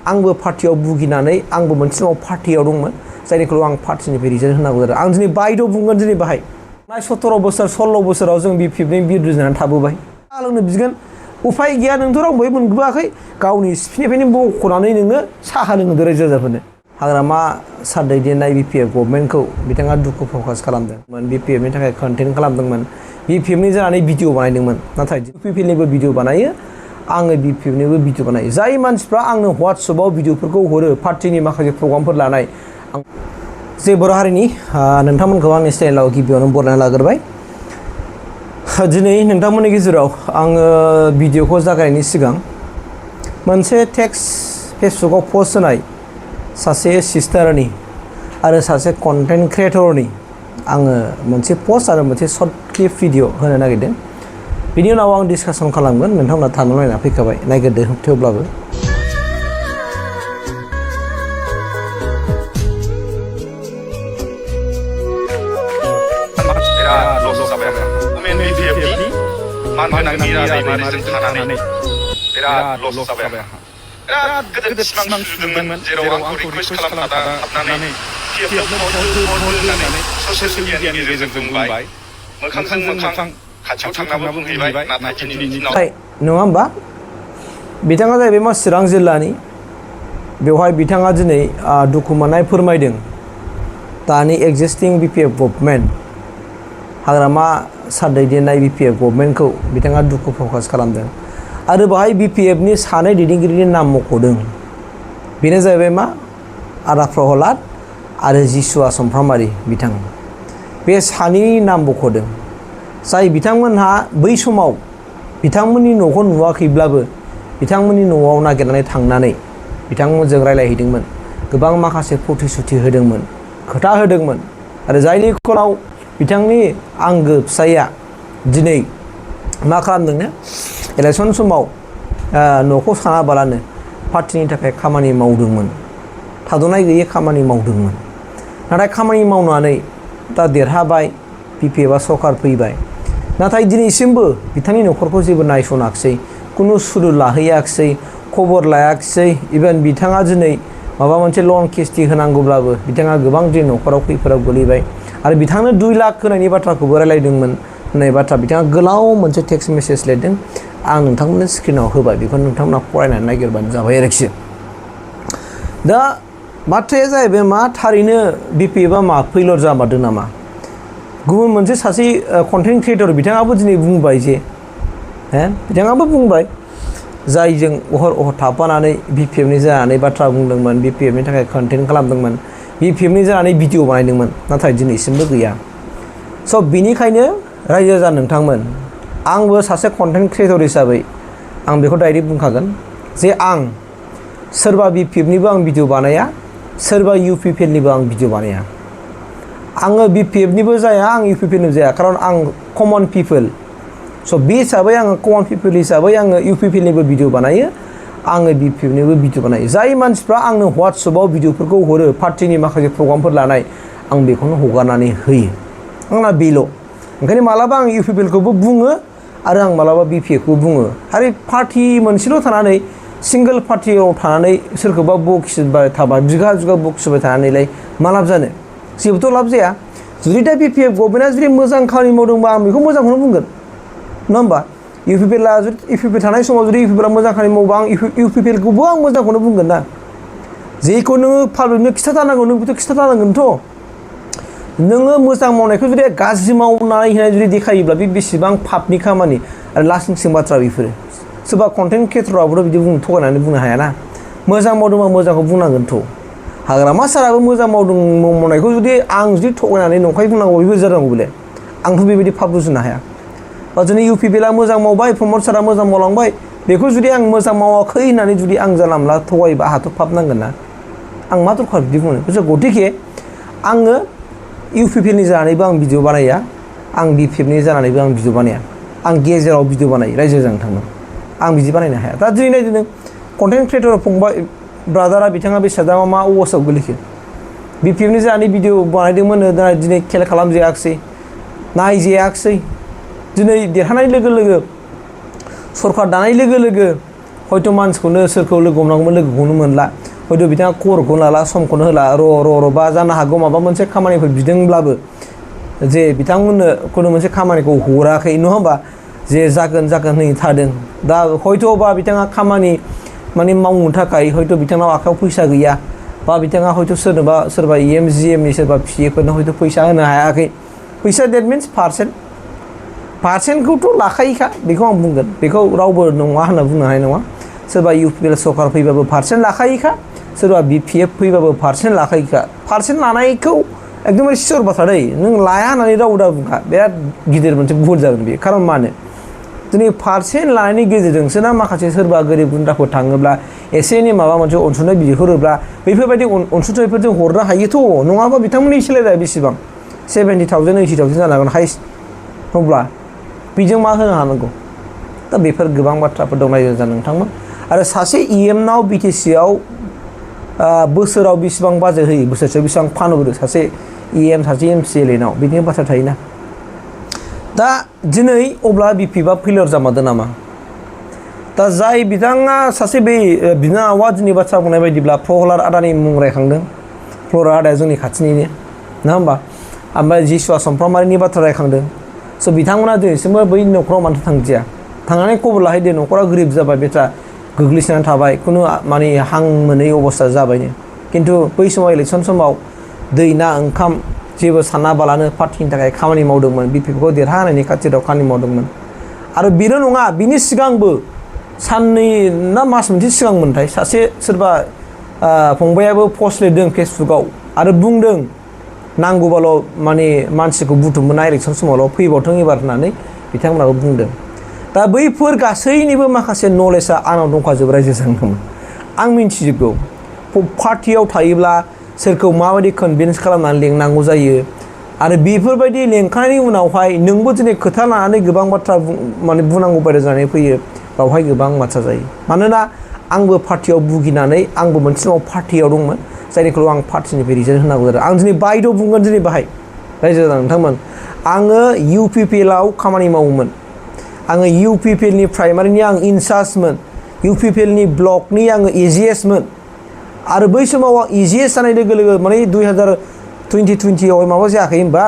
आंबो पार्टियाव भुगिनानै आंबो मोनसे समाव पार्टियाव दंमोन जायनिखौ आं पार्टिनिफ्राय रिजाइन होनांगौ जादों आं दिनै बायद' बुंगोन दिनै बाहाय 17 बोसोर 16 बोसोराव जों BPFनि बिरुद्ध जानानै थाबोबाय लोंनो बिगोन उफाय गैया नोंथ' रावबो मोनबोआखै गावनि सिफिनिफ्रायनो बख'नानै नोङो साहा लोंहोदो रायजो राजाफोरनो हाग्रामा सार दैदेननाय BPF गभर्नमेन्टखौ बिथाङा दुखु प्रकास खालामदोंमोन BPFनि थाखाय कन्टेन्ट खालामदोंमोन BPFनि जानानै भिडिअ बानायदोंमोन नाथाय UPPनिबो भिडिअ बानायो आङो BPFनिबो भिडिअ बानायो जाय मानसिफ्रा आंनो WhatsAppआव भिडिअफोरखौ हरो पार्टिनि माखासे प्रग्रामफोर लानाय जे बर' हारिनि नोंथांमोनखौ आंनि चेनेलाव गिबियावनो बरायना लाग्रोबाय दिनै नोंथांमोननि गेजेराव आङो भिडिअखौ जागायनायनि सिगां मोनसे टेक्स्ट फेसबुकआव पस्ट होनाय सासे सिस्टारनि आरो सासे कन्टेन्ट क्रिएटरनि आङो मोनसे पस्ट आरो मोनसे सर्ट क्लिप भिडिअ होनो नागिरदों बिनि उनाव आं डिसकासन खालामगोन नोंथांमोना थानो नायना फैखाबाय नायगिरदो थेवब्लाबो बिराद लस जाबाय बिराद गोदो सिमां सुदोंमोन जेराव आंखौ रिकुवेस्ट खालामनानै ससियेल मिडियानि गेजेरजों बुंबाय मोखांजों मोखां खाथियाव थांनाबो बुंहैबाय नाथाय दिनैनि दिनाव नङा होमबा बिथाङा जाहैबाय मा चिरां जिल्लानि बेवहाय बिथाङा दिनै दुखु मोननाय फोरमायदों दानि एक्जिस्टिं BPF गभर्नमेन्ट हाग्रामा सार दैदेननाय BPF गभर्नमेन्टखौ बिथाङा दुखु प्रकास खालामदों आरो बाहाय BPFनि सानै दैदेनगिरिनि नाम मख'दों बेनो जाहैबाय मा आदा प्रहलाद आरो जिसुआ समफ्रामारि बिथां बे सानैनि नाम मख'दों जाय बिथांमोनहा बै समाव बिथांमोननि न'खौ नुवाखैब्लाबो बिथांमोननि न'आव नागिरनानै थांनानै बिथांमोनजों रायलायहैदोंमोन गोबां माखासे प्रतिश्रुति होदोंमोन खोथा होदोंमोन आरो जायनि उनाव बिथांनि आंगो फिसाइया दिनै मा खालामदोंनो इलेक्सन समाव न'खौ सानाबालानो पार्टिनि थाखाय खामानि मावदोंमोन थाद'नाय गैयै खामानि मावदोंमोन नाथाय खामानि मावनानै दा देरहाबाय BPFआ सरकार फैबाय नाथाय दिनैसिमबो बिथांनि न'खरखौ जेबो नायसनाखिसै खुनु सुलु लाहैयाखिसै खबर लायाखिसै इभेन बिथाङा दिनै माबा मोनसे लन किस्ति होनांगौब्लाबो बिथाङा गोबां दिन न'खराव खैफोदाव गोलैबाय आरो बिथांनो 2 लाख होनायनि बाथ्राखौबो रायलायदोंमोन होननाय बाथ्रा बिथाङा गोलाव मोनसे टेक्स्ट मेसेज लिरदों आं नोंथांमोननो स्क्रिनाव होबाय बेखौ नोंथांमोना फरायनानै नागिरबानो जाबाय आरोखि दा बाथ्राया जाहैबाय मा थारैनो BPFआ मा फैलर जामारदों नामा गुबुन मोनसे सासे कन्टेन्ट क्रिएटर बिथाङाबो दिनै बुंबाय जे बिथाङाबो बुंबाय जायजों अहर थाफानानै BPFनि जानानै बाथ्रा बुंदोंमोन BPFनि थाखाय कन्टेन्ट खालामदोंमोन BPFनि जानानै भिडिअ बानायदोंमोन नाथाय दिनैसिमबो गैया स' बिनिखायनो रायजो राजा नोंथांमोन आंबो सासे कन्टेन्ट क्रिएटर हिसाबै आं बेखौ डाइरेक्ट बुंखागोन जे आं सोरबा BPFनिबो आं भिडिअ बानाया सोरबा UPPनिबो आं भिडिअ बानाया आङो BPFनिबो जाया आं UPPनिबो जाया खारन आं कमन पिपोल स' बे हिसाबै आङो कमन पिपोल हिसाबै आङो UPPनिबो भिडिअ बानायो आङो BPFनिबो भिडिअ बानायो जाय मानसिफ्रा आंनो WhatsAppआव भिडिअफोरखौ हरो पार्टिनि माखासे प्रग्रामफोर लानाय आं बेखौनो हगारनानै होयो आंना बेल' ओंखायनो मालाबा आं UPPखौबो बुङो आरो आं मालाबा BPFखौबो बुङो आरो पार्टि मोनसेल' थानानै सिंगोल पार्टियाव थानानै सोरखौबा बखिबाय थाबा बिगा बखिबाय थानानैलाय मा लाब जानो जेबोथ' लाब जाया जुदि दा BPF गभर्नमेन्टआ जुदि मोजां खामानि मावदोंबा आं बेखौ मोजांखौनो बुंगोन नङा होमबा UPP थानाय समाव जुदि UPPआ मोजां खामानि मावोबा आं UPPखौबो आं मोजांखौनो बुंगोन ना जेखौ नोङो पाब्लिकनो खिथाथारनांगौ नों बेखौथ' खिथाथारनांगोनथ' नोङो मोजां मावनायखौ जुदि गाज्रि मावनानै होनाय जुदि देखायोब्ला बे बेसेबां पापनि खामानि आरो लासिंसिं बाथ्रा बेफोरो सोरबा कन्टेन्ट क्रिएटराबोथ' बिदि थगायनानै बुंनो हायाना मोजां मावदोंबा मोजांखौ बुंनांगोनथ' हाग्रामा साराबो मोजां मावनायखौ जुदि आं जुदि थगायनानै नंखाय बुंनांगौ बेबो जानांगौ बेलाय आंथ' बेबायदि पाप रुजुनो हाया बा दिनै UPPआ मोजां मावबाय प्रमद सारा मोजां मावलांबाय बेखौ जुदि आं मोजां मावाखै होननानै जुदि आं जानला मोनला थगायोबा आंहाथ' पाप नांगोन ना आं मा दरखार बिदि बुंनो गतिके आङो UPPनि जानानैबो आं भिडिअ बानाया आं BPFनि जानानैबो आं भिडिअ बानाया आं गेजेराव भिडिअ बानायो रायजोजों थांनो आं बिदि बानायनो हाया दा दिनै नायदो नों कन्टेन्ट क्रिएटर फंबाय ब्रादारा बिथाङा बे सादामा मा अवस्थायाव गोलैखो BPFनि जानानै भिडिअ बानायदोंमोन दिनै खेल खालामजायाखिसै नायजायाखिसै दिनै देरहानाय लोगो लोगो सरकार दानाय लोगो लोगो हयथ' मानसिखौनो सोरखौ लोगो हमनांगौमोन लोगोखौनो मोनला हयथ' बिथाङा खबरखौनो लाला समखौनो होला र' बा जानो हागौ माबा मोनसे खामानिफोर बिदोंब्लाबो जे बिथांमोननो खुनु मोनसे खामानिखौ हराखै नङा होमबा जे जागोन होननानै थादों दा हयथ' बा बिथाङा खामानि माने मावनो थाखाय हयथ' बिथांनाव आखायाव फैसा गैया बा बिथाङा हयथ' सोरबा EM GMनि सोरबा PAफोरनो हयथ' फैसा होनो हायाखै फैसा देट मिन्स पार्सेन्टखौथ' लाखायोखा बेखौ आं बुंगोन बेखौ रावबो नङा होनना बुंनो हानाय नङा सोरबा UPL सरकार फैबाबो पार्सेन्ट लाखायोखा सोरबा BPF फैबाबो पार्सेन्ट लाखायोखा पार्सेन्ट लानायखौ एकदमबारे सियर बाथ्रा दै नों लाया होननानै रावबो दा बुंखा बिराद गिदिर मोनसे भुल जागोन बेयो खारन मानो दिनै पार्सेन्ट लानायनि गेजेरजोंसो ना माखासे सोरबा गोरिब गुन्द्राफोर थाङोब्ला एसे एनै माबा मोनसे अनसुंथाइ बिहरोब्ला बेफोरबायदि अनसुंथाइफोर जों हरनो हायोथ' नङाबा बिथांमोननि सेलेरिया बेसेबां 70,000 80,000 जानो हागोन हाइस्ट अब्ला बेजों मा होनो हानांगौ दा बेफोर गोबां बाथ्राफोर दं नायजा नोंथांमोन आरो सासे EMनाव BTCआव बोसोराव बेसेबां बाजेट होयो बोसोरसेयाव बेसेबां फानहरो सासे EM सासे MCLAनाव बिदिनो बाथ्रा थायोना दा दिनै अब्ला BPFआ फेलियर जामारदों नामा दा जाय बिथाङा सासे बे बिनानावा दिनै बाथ्रा बुंनाय बायदिब्ला प्रहलाद आदानि मुं रायखांदों प्रहलाद आदाया जोंनि खाथिनिनो नङा होमबा ओमफ्राय जिसुआ समफ्रामारिनि बाथ्रा रायखांदों स' बिथांमोना दिनैसिमबो बै न'खराव मानो थांदिया थांनानै खबर लाहैदो न'खरा गोरिब जाबाय बेटा गोग्लैसोनानै थाबाय खुनु माने हां मोनै अबस्था जाबायनो खिन्थु बै समाव इलेक्सन समाव दै ना ओंखाम जेबो साना बालानो पार्टिनि थाखाय खामानि मावदोंमोन BPFखौ देरहाहोनायनि खाथिराव खामानि मावदोंमोन आरो बेल' नङा बिनि सिगांबो साननै ना मास मोनसे सिगांमोनथाय सासे सोरबा फंबायाबो पस्ट लिरदों फेसबुकआव आरो बुंदों नांगौबाल' माने मानसिखौ बुथुमना इलेक्सन समावल' फैबावथों एबार होननानै बिथांमोनाबो बुंदों दा बैफोर गासैनिबो माखासे नलेजआ आंनाव दंखाजोबो रायजो जादोंमोन आं मिन्थिजोबगौ पार्टियाव थायोब्ला सोरखौ माबायदि कनभिन्स खालामनानै लेंनांगौ जायो आरो बेफोरबायदि लेंखांनायनि उनावहाय नोंबो दिनै खोथा लानानै गोबां बाथ्रा माने बुंनांगौ बायदि जानानै फैयो बावहाय गोबां बाथ्रा जायो मानोना आंबो पार्टियाव भुगिनानै आंबो मोनसे समाव पार्टियाव दंमोन जायनिखौ आं पार्टिनिफ्राय रिजाइन होनांगौ जादों आं दिनै बायद' बुंगोन दिनै बाहाय रायजो जादों नोंथांमोन आङो UPPLआव खामानि मावोमोन आङो UPPLनि प्राइमारिनि आं इनचार्जमोन UPPLनि ब्लकनि आङो AGSमोन आरो बै समाव आं AGS जानाय लोगो लोगो माने 2020आव माबा जायाखै होनबा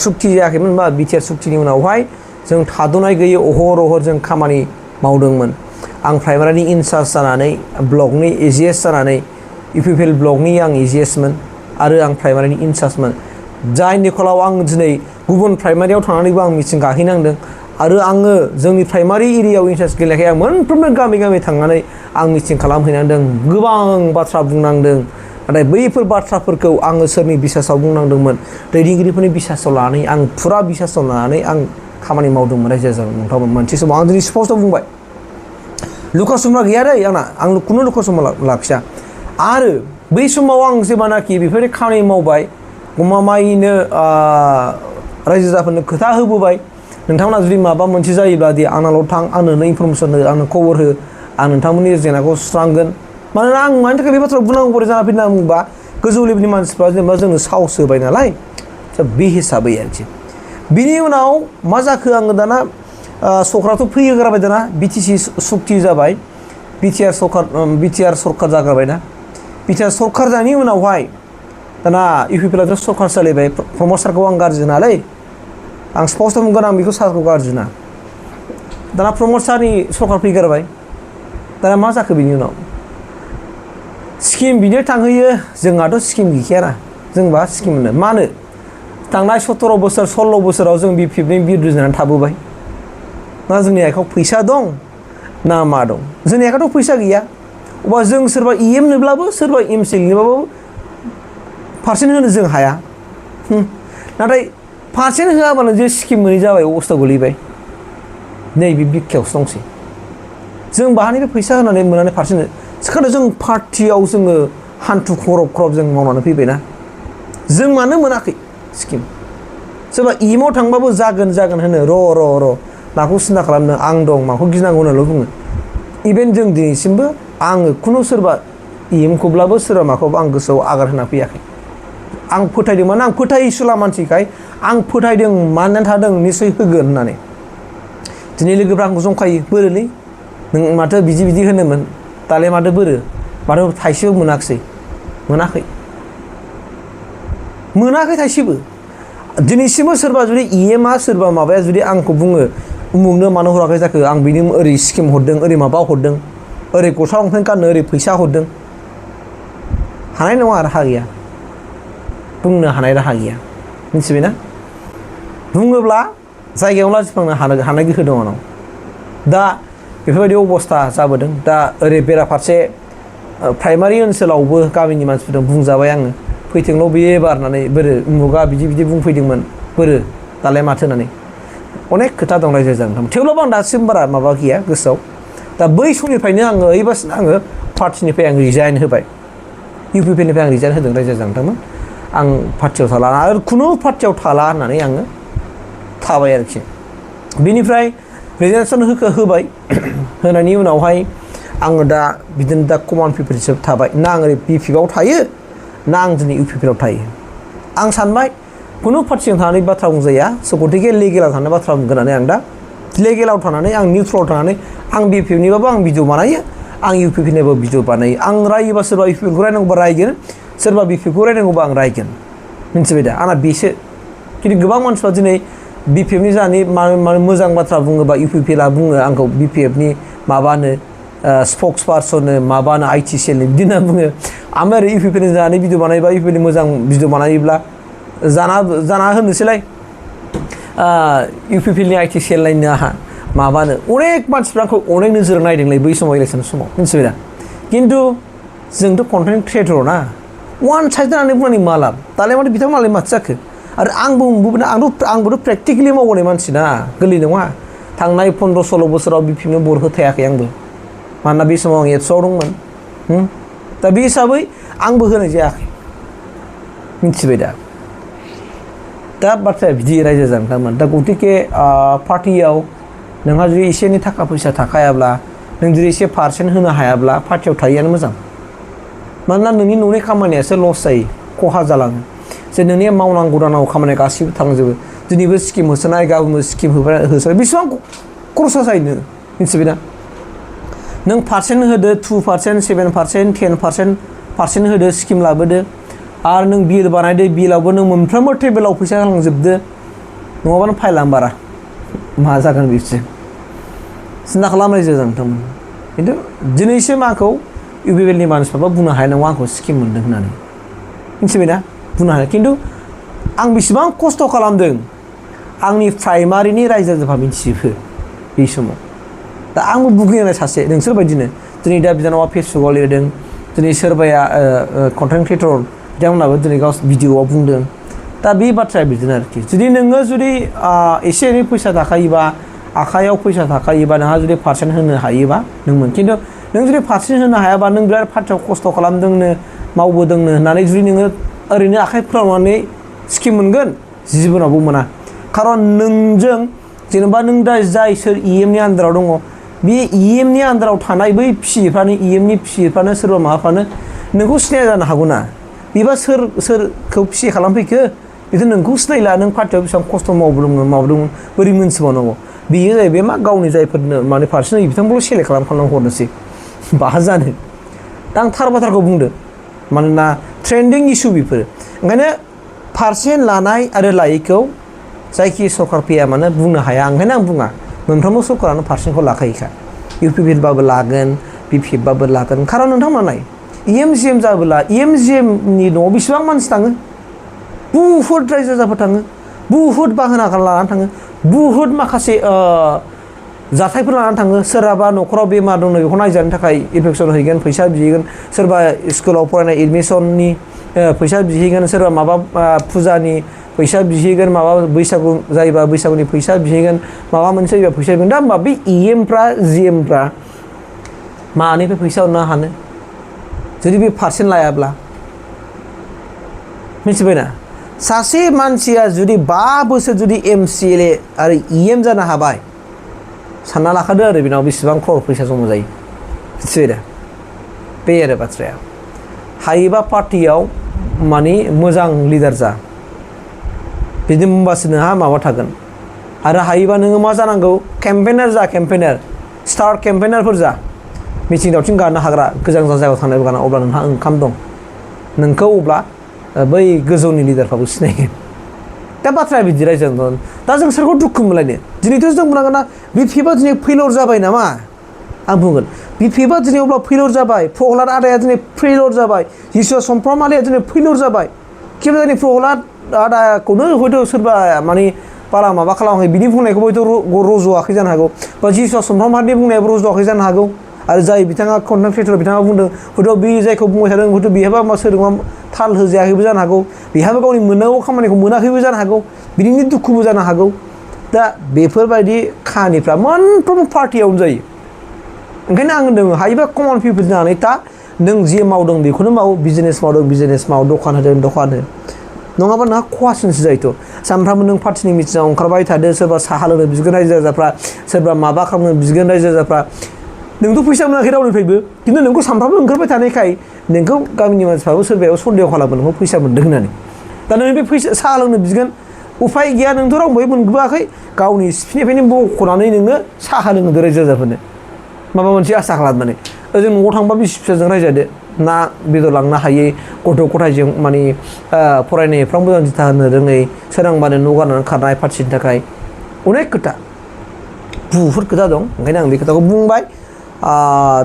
सुक्ति जायाखैमोन होनबा BTR सुक्तिनि उनावहाय जों थाद'नाय गैयै अहर जों खामानि मावदोंमोन आं प्राइमारिनि इनचार्ज जानानै ब्लकनि AGS जानानै UPPL ब्लकनि आं AGSमोन आरो आं प्राइमारिनि इनचार्जमोन जायनि फलाव आं दिनै गुबुन प्राइमारियाव थांनानैबो आं मिटिं गाहैनांदों आरो आङो जोंनि प्राइमारि एरियायाव इनचार्ज गेलेखाय आं मोनफ्रोमबो गामि थांनानै आं मिटिं खालामहैनांदों गोबां बाथ्रा बुंनांदों नाथाय बैफोर बाथ्राफोरखौ आङो सोरनि बिसासाव बुंनांदोंमोन दैदेनगिरिफोरनि बिसासाव लानानै आं फुरा बिसासाव लानानै आं खामानि मावदोंमोन रायजो जादों नोंथांमोन मोनसे समाव आं दिनै स्पष्ट बुंबाय लुका समा गैया दै आं खुनु लुका समा लाखिया आरो बै समाव आं जेब्लानाखि बेफोरबायदि खामानि मावबाय गमामायैनो रायजो राजाफोरनो खोथा होबोबाय नोंथांमोना जुदि माबा मोनसे जायोब्ला दि आंनाल' थां आंनो इनफरमेसन हो आंनो खबर हो आं नोंथांमोननि जेंनाखौ सुस्रांगोन मानोना आं मानि थाखाय बे बाथ्राखौ बुंनांगौ बोरै जाना फैदों होनना बुंबा गोजौ लेभेलनि मानसिफ्रा जेनेबा जोंनो साहस होबाय नालाय बे हिसाबै आरोखि बिनि उनाव मा जाखो आङो दाना सरकाराथ' फैग्राबाय दाना BTC सुक्ति जाबाय BTR सरकार जाग्राबायना BTR सरकार जानायनि उनावहाय दाना UPPLआथ' सरकार सालायबाय प्रमद सारखौ आं गाज्रि होनालै आं स्पष्ट बुंगोन आं बेखौ सारखौ गाज्रि होना दाना प्रमद सारनि सरकार फैग्राबाय दाना मा जाखो बिनि उनाव स्किम बिनो थांहोयो जोंहाथ' स्किम गैखायाना जोंबा स्किम मोनो मानो थांनाय 17 बोसोर 16 बोसोराव जों BPFनि बिरुद्ध जानानै थाबोबाय ना जोंनि आखायाव फैसा दं ना मा दं जोंनि आखायावथ' फैसा गैया अब्ला जों सोरबा EM नोब्लाबो सोरबा MCLनोबाबो पार्सेन्ट होनो जों हाया नाथाय पार्सेन्ट होआबानो जे स्किम मोनै जाबाय अबस्था गोलैबाय नैबे बिखायावसो दंसै जों बाहानिफ्राय फैसा होनानै मोननानै पार्सेन्ट सिखादो जों पार्टियाव जोङो हान्थु खरब जों मावनानै फैबायना जों मानो मोनाखै स्किम सोरबा EMआव थांबाबो जागोन होनो र' माखौ सिन्था खालामनो आं दं माखौ गिनांगौ होननाल' बुङो इभेन जों दिनैसिमबो आङो खुनु सोरबा EMखौब्लाबो सोरबा माखौबो आं गोसोआव आगार होना फैयाखै आं फोथायदों माने आं फोथायसुला मानसिखाय आं फोथायदों माननानै थादों निसय होगोन होननानै दिनै लोगोफ्रा आंखौ जंखायो बोरैलै नों माथो बिदि होनोमोन दालाय माथो थाइसेबो मोनाखै थाइसेबो दिनैसिमबो सोरबा जुदि EMआ सोरबा माबाया जुदि आंखौ बुङो उमुगनो मानो हराखै जाखो आं बिनि ओरै स्किम हरदों ओरै माबा हरदों ओरै गस्ला लंपेन्ट गाननो ओरै फैसा हरदों हानाय नङा राहा गैया बुंनो हानाय राहा गैया मिथिबायना बुङोब्ला जायगायाव लाजिफांनो हानाय गोहो दङ आंनाव दा बेफोरबायदि अबस्था जाबोदों दा ओरै बेराफारसे प्राइमारि ओनसोलावबो गामिनि मानसिफोरजों बुंजाबाय आङो फैथोंल' बेयो एबार होननानै बोरो उमुगा बिदि बुंफैदोंमोन बोरो दालाय माथो होननानै अनेक खोथा दं रायजो जानो थेवब्लाबो आं दासिम बारा माबा गैया गोसोआव दा बै समनिफ्रायनो आङो ओइबासिनो आङो पार्टिनिफ्राय आं रिजाइन होबाय UPPनिफ्राय आं रिजाइन होदों रायजो जानो आं पार्टियाव थाला आरो खुनु पार्टियाव थाला होननानै आङो थाबाय आरोखि बिनिफ्राय रिजाइनेसन होबाय होनायनि उनावहाय आङो दा बिदिनो दा कमन पिपलसो थाबाय ना आं ओरै BPFआव थायो ना आं दिनै UPPआव थायो आं सानबाय खुनु पार्टिजों थानानै बाथ्रा बुंजाया स' गतिके लिगेलाव थानानै बाथ्रा बुंगोन होननानै आं दा लिगेलाव थानानै आं निउट्रलाव थानानै आं BPFनिबाबो आं भिडिअ बानायो आं UPPनिबो भिडिअ बानायो आं रायोबा सोरबा UPPखौ रायनांगौबा रायगोन सोरबा BPFखौ रायनांगौबा आं रायगोन मिथिबाय दा आंना बेसो खिन्थु गोबां मानसिफ्रा दिनै BPFनि जानानै माने मोजां बाथ्रा बुङोबा UPPला बुङो आंखौ BPFनि माबानो स्पक्स पार्सननो माबानो IT सेलनि बिदि होनना बुङो ओमफ्राय ओरै UPPनि जानानै भिडिअ बानायोबा UPPनि मोजां भिडिअ बानायोब्ला जाना होनोसैलाय UPPनि IT सेल लायनो आहा माबानो अनेक मानसिफ्रा आंखौ अनेक नोजोर नायदोंलै बै समाव इलेक्सन समाव मिथिबाय दा खिन्थु जोंथ' कन्टेन्ट क्रियेटर ना वान साइड जानानै बुंनानै मा लाब दालाय माथो बिथांमोनालाय माथो जाखो आरो आंबोथ' प्रेक्टिकेलि मावबोनाय मानसि ना गोरलै नङा थांनाय 15-16 बोसोराव BPFनो भट होथायाखै आंबो मानोना बे समाव आं एबसुआव दंमोन दा बे हिसाबै आंबो होनाय जायाखै मिथिबाय दा बाथ्राया बिदि रायजो जानो दा गतिके पार्टियाव नोंहा जुदि एसे एनै थाखा फैसा थाखायाब्ला नों जुदि एसे पार्सेन्ट होनो हायाब्ला पार्टियाव थायैआनो मोजां मानोना नोंनि न'नि खामानियासो लस जायो खहा जालाङो जे नोंनि मावनांगौ दानांगौ खामानिया गासिबो थांजोबो दिनैबो स्किम होसोनाय गाबोनबो स्किम होसोनाय बेसेबां खरसा जायो नों मिथिबाय ना नों पार्सेन्ट होदो 2%, 7%, 10% होदो स्किम लाबोदो आरो नों बिल बानायदो बिलावबो नों मोनफ्रोमबो टेबोलाव फैसा होलांजोबदो नङाबानो फाइलानो बारा मा जागोन बिसो सिन्था खालामनाय जादों खिन्थु दिनैसिम आंखौ UPPनि मानसिफ्राबो बुंनो हाया नङा आंखौ स्किम मोन्दों होननानै मिथिबाय ना बुंनो हाया खिन्थु आं बेसेबां खस्थ' खालामदों आंनि प्राइमारिनि रायजो राजाफ्रा मिथिजोबो बे समाव दा आंबो बुगिनाय सासे नोंसोर बायदिनो दिनै दा बिनानावा फेसबुकआव लिरदों दिनै सोरबाया कन्टेन्ट क्रियेटर बिथांमोनाबो दिनै गावसोर भिडिअआव बुंदों दा बे बाथ्राया बिदिनो आरोखि जुदि नोङो जुदि एसे एनै फैसा थाखायोबा आखायाव फैसा थाखायोबा नोंहा जुदि पार्सेन्ट होनो हायोबा नोंमोन खिन्थु नों जुदि पार्सेन्ट होनो हायाबा नों बिराद पार्टियाव खस्थ' खालामदोंनो मावबोदोंनो होननानै जुदि नोङो ओरैनो आखाइ फोरावनानै स्किम मोनगोन जिबनावबो मोना खारन नोंजों जेनेबा नों दा जाय सोर EMनि आन्दाराव दङ बे EMनि आन्दाराव थानाय बै फिसिफ्रानो EMनि फिसिफ्रानो सोरबा माबाफ्रानो नोंखौ सिनाया जानो हागौ ना बेबा सोरखौ फिसि खालामफैखो बेथ' नोंखौ सिनायला नों पार्टियाव बेसेबां खस्थ' मावदोंमोन बोरै मोनथिबावनांगौ बेयो जाहैबाय मा गावनि जायफोरनो माने पार्सेन्ट होयो बिथांखौल' सेलेक्ट खालामनानै हरनोसै बाहा जानो दा आं थार बाथ्राखौ बुंदों मानोना ट्रेन्डिं इस्यु बेफोरो ओंखायनो पार्सेन्ट लानाय आरो लायैखौ जायखि सरकार फैया मानो बुंनो हाया ओंखायनो आं बुङा मोनफ्रोमबो सरकारानो पार्सेन्टखौ लाखायोखा UPPबाबो लागोन BPFबाबो लागोन खारन नोंथांमोना नाय EMGM जाबोला EMGMनि न'आव बेसेबां मानसि थाङो बुहुद रायजो राजाफोर थाङो बुहुद बाहोना लानानै थाङो बुहुद माखासे जाथायफोर लानानै थाङो सोरहाबा न'खराव बेमार दङ बेखौ नायजानो थाखाय इनफेकसन हैगोन फैसा बिहैगोन सोरबा स्कुलाव फरायनाय एडमिसननि फैसा बिहैगोन सोरबा माबा फुजानि फैसा बिहैगोन माबा बैसागु जायोबा बैसागुनि फैसा बिहैगोन माबा मोनसे जायोबा फैसा बिहैगोन दा होमबा बे EMफ्रा GMफ्रा मानिफ्राय फैसा हरनो हानो जुदि बे पार्सेन्ट लायाब्ला मिथिबायना सासे मानसिया जुदि 5 बोसोर जुदि MCLA आरो EM जानो हाबाय सानना लाखादो आरो बेनाव बेसेबां क्रर फैसा जमा जायो मिथिबाय दा बे आरो बाथ्राया हायोबा पार्टियाव माने मोजां लिडार जा बिदि होमबासो नोंहा माबा थागोन आरो हायोबा नोङो मा जानांगौ केम्पेनार जा केम्पेनार स्टार केम्पेइनारफोर जा मिथिं दावथिं गानो हाग्रा गोजान गोजान जायगायाव थांनायबो गाना अब्ला नोंहा ओंखाम दं नोंखौ अब्ला बै गोजौनि लिडारफ्राबो सिनायगोन दा बाथ्राया बिदि रायजों दा जों सोरखौ दुखु मोनलायनो दिनैथ' जों बुंनांगोन ना BPF दिनै फेलर जाबाय नामा आं बुंगोन BPF दिनै अब्ला फेलर जाबाय प्रहलाद आदाया दिनै फेलर जाबाय जिसुआ समफ्राम आदाया दिनै फेलर जाबाय किबा दिनै प्रहलाद आदाखौनो हयथ' सोरबा माने बारा माबा खालामाखै बिनि बुंनायखौबो हयथ' रज'वाखै जानो हागौ बा जिसुआ समफ्राम आदानि बुंनायाबो रज'वाखै जानो हागौ आरो जाय बिथाङा कन्टेन्ट क्रिएटर बिथाङा बुंदों हयथ' बे जायखौ बुंबाय थादों हयथ' बेहाबा सोरजोंबा थाल होजायाखैबो जानो हागौ बेहाबो गावनि मोननांगौ खामानिखौ मोनाखैबो जानो हागौ बिनिनो दुखुबो जानो हागौ दा बेफोरबायदि खाहानिफ्रा मोनफ्रोमबो पार्टियावनो जायो ओंखायनो आं होनदों हायोबा कमन पिपल जानानै ता नों जे मावदों बेखौनो माव बिजनेस मावदों बिजनेस माव दखान होदों दखान हो नङाबा नोंहा खहासिनसो जायोथ' सानफ्रामबो नों पार्टिनि मिटिङाव ओंखारबाय थादो सोरबा साहा लोंनो बिगोन रायजो राजाफ्रा सोरबा माबा खालामनो बिगोन रायजो राजाफ्रा नोंथ' फैसा मोनाखै रावनिफ्रायबो खिन्थु नोंखौ सानफ्रामबो ओंखारबाय थानायखाय नोंखौ गामिनि मानसिफ्राबो सोरबाया सन्देह खालामो नोंखौ फैसा मोन्दों होननानै दा नों बे फैसा साहा लोंनो बिगोन उफाय गैया नोंथ' रावनिफ्राय मोनबोआखै गावनि सिफिनिफ्रायनो बख'नानै नोङो साहा लोंहोदो रायजो राजाफोरनो माबा मोनसे आसा खालामनानै ओजों न'आव थांबा बिसि फिसाजों रायजादो ना बेदर लांनो हायै गथ' गथायजों माने फरायनायफ्राव मोजां दिथा होनो रोङै सोरांबानो न' गारनानै खारनाय पार्टिनि थाखाय अनेक खोथा बुहुद खोथा दं ओंखायनो आं बे खोथाखौ बुंबाय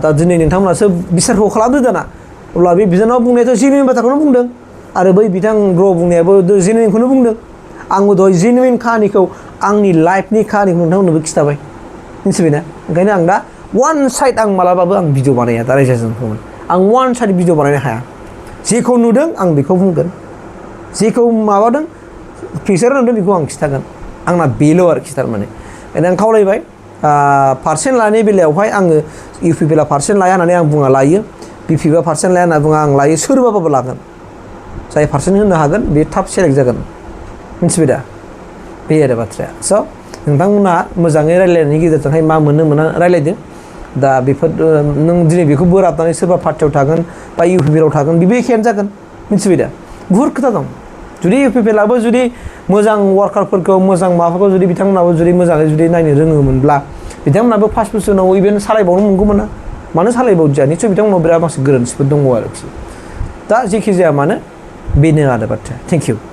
दा दिनै नोंथांमोनासो बिसारखौ खालामदो दाना अब्ला बे बिनानाव बुंनायाथ' जेनुइन बाथ्राखौनो बुंदों आरो बै बिथां ब्र बुंनायाबो जेनुइनखौनो बुंदों आंबो दहाय जेनुइन खाहानिखौ आंनि लाइफनि खाहानिखौ नोंथांमोननोबो खिथाबाय मिथिबायना ओंखायनो आं दा वान साइड आं मालाबाबो आं भिडिअ बानाया दा रायजोजों आं वान साइड भिडिअ बानायनो हाया जेखौ नुदों आं बेखौ बुंगोन जेखौ माबादों पिक्सार नुदों बेखौ आं खिथागोन आंना बेल' आरोखि थारमाने ओंखायनो आं खावलायबाय पार्सेन्ट लानाय बेलायावहाय आङो इउपिपिएलआ पार्सेन्ट लाया होननानै आं बुङा लायो BPFआ पार्सेन्ट लाया होनना बुङा आं लायो सोरबाबाबो लागोन जाय पार्सेन्ट होनो हागोन बे थाब सेलेक्ट जागोन मिथिबाय दा बे आरो बाथ्राया स' नोंथांमोना मोजाङै रायलायनायनि गेजेरजोंहाय मा मोनो मोना रायलायदो दा बेफोर नों दिनै बेखौ बोराबनानै सोरबा पार्टियाव थागोन बा इउपिपिएलआव थागोन बेबो एखेयानो जागोन मिथिबाय दा बुहुद खोथा दं जुदि इउपिपिएलआबो जुदि मोजां वार्कारफोरखौ मोजां माबाफोरखौ जुदि बिथांमोनाबो जुदि मोजाङै जुदि नायनो रोङोमोनब्ला बिथांमोनाबो 5 बोसोर उनाव इभेन सालायबावनो मोनगौमोन ना मानो सालायबावदिया निसय बिथांमोनाव बिराद माखासे गोरोन्थिफोर दङ आरोखि दा जेखि जाया मानो बेनो आरो बाथ्राया थेंक इउ